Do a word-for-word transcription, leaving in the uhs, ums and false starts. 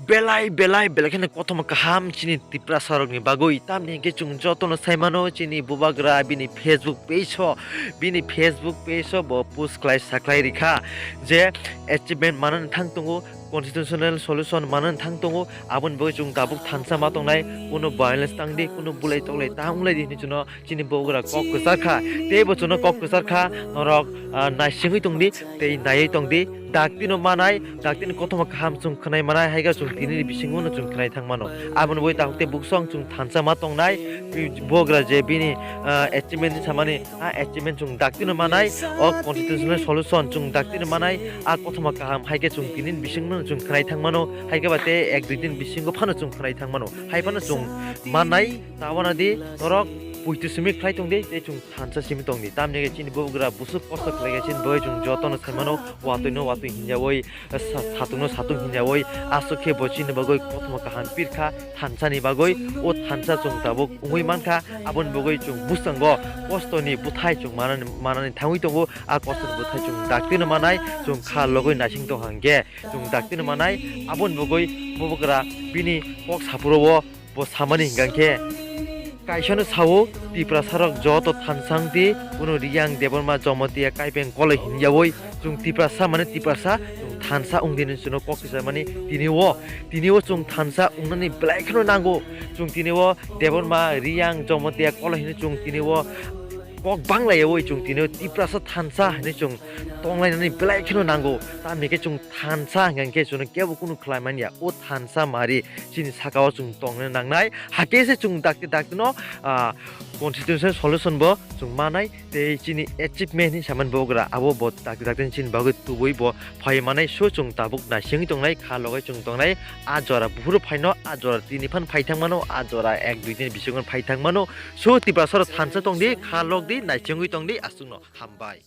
Belai belai belai kheno kothoma kaham chini Tiprasa rokni bagwi. Tamni hwnkhe chwng jotono sai mano chini bubagra bini Facebook page o, bini Facebook page o bo post khlai saklai rikha je achievement manani thang tongo, constitutional solution manani thang tongo, aboni bagwi chwng tabuk thansa ma tongnai, kuno violence tangdi, kuno bulai toklai ta wnglaidi hinwi chwngno chini bubagra kok kwchar kha. Tei bo chwngno kok kwchar kha, norok, ah, naisingwi tongdi, tei naiwi tongdi. Daktino manai, daktino kothoma kaham chwng khwnai manai, hai khe chwng tinini bisingo no chwng khwnai thang mano. Aboni bagwi takhuk tei buksong chwng thansa ma tongnai, bubagra je bini, ah, achievement ni samani, a achievement chwng daktino manai, o constitutional solution chwng daktino manai, a kothoma kaham hai khe chwng tinini bisingo no chwng khwnai thang mano, hai khe ba tei ek dui din bisingo phano chwng khwnai thang mano. Hai phano chwng mannai, ta wana di, norok puitu simi khlai tongdi, tei chwng thansa simi tongdi. Tamni hwnkhe chini bubagra busuk kosto khlaikha chini bagwi chwng jotono sai mano, watwino watwi hinjawi, sa-, satukno satuk hinjawi, aswk khe bo chini bagwi kothoma kaham pirkha thansani bagwi. O thansa chwng tabuk wngwi mankha, aboni bagwi chwng bwskango kostoni bwthai chwng manani, manani thangwi tongo. A kostoni bwthai chwng daktino manai, chwng kha logwi naising tongkha hwnkhe chwng daktino manai, aboni bagwi bubagra bini kok saphuru o bo samani hwnkha khe, kaisano sao, Tiprasa rok joto thansa wngdi, kuno Riyang, Debbarma, Jomotia, Kaipeng, Koloi hinjawi, chwng Tiprasa mane Tiprasa, chwng thansa wngdi hinwi chwngno kok kisa mani tini o, tini o chwng thansa wngnani belai kheno nango, chwng tini o Debbarma, Riyang, Jomotia, Koloi hinwi chwng tini o kok banglayawi chwng tini o Tiprasa thansa hinwi chwng tonglainani belai kheno nango, tamni khe chwng thansa hwnkha khe chwngno kebo kunu khlai manya, o thansa mari chini saka o chwng tongna nangnai. Hakhe se chwng dakti dakti no, ah, constitution solution bo chwng manai tei chini achievement hinwi samani bubagra abo bo dakti dakti chini bagwi tubui bo phai manai. So chwng tabuk naisingwi tongnai, kha logwi chwng tongnai. A jora buphuru phaino, a jora tini phan phai thang mano, a jora ek dui din bisingo phai thang mano. So Tiprasa rok thansa tongdi, kha logdi, naisingwi tongdi, aswkno hambai.